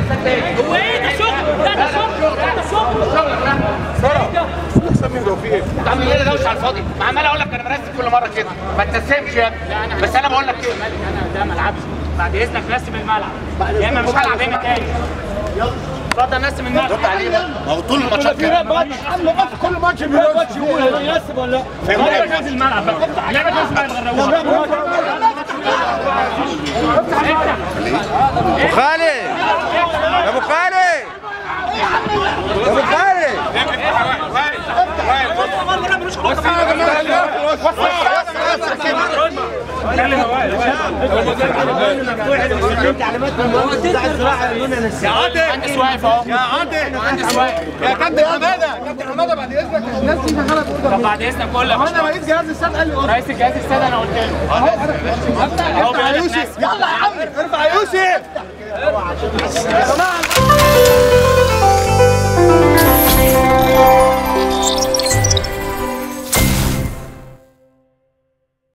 هو ايه ده شغل؟ لا ده شغل، لا ده شغل، شغل. احسن من لو في ايه؟ انت عامل ليه دوشه على الفاضي؟ ما عمال اقول لك انا برسم كل مرة كده، ما تسمش يا ابني. بس انا بقول لك ايه؟ انا ده ملعبي، بعد اذنك رسم الملعب، يا اما مش هلعب هنا تاني. يلا اتفضل رسم الملعب. رد عليه بقى، ما هو طول الماتشات كده. كل ماتش ماتش يقول يرسم ولا لا؟ لعبه تنزل الملعب بقى، لعبه تنزل الملعب غروها. ابو خالد، يا ابو خالد، يا ابو خالد، مهندس واقف اهو. يا عادل، مهندس واقف. يا كابتن حمادة، كابتن حمادة بعد اذنك الناس دي شغالة. طب بعد اذنك قول لك انا رئيس جهاز السد قال لي، رئيس الجهاز السد انا قلت له ارفع يا يوسف، يلا يا عم ارفع يا يوسف. يا جماعة.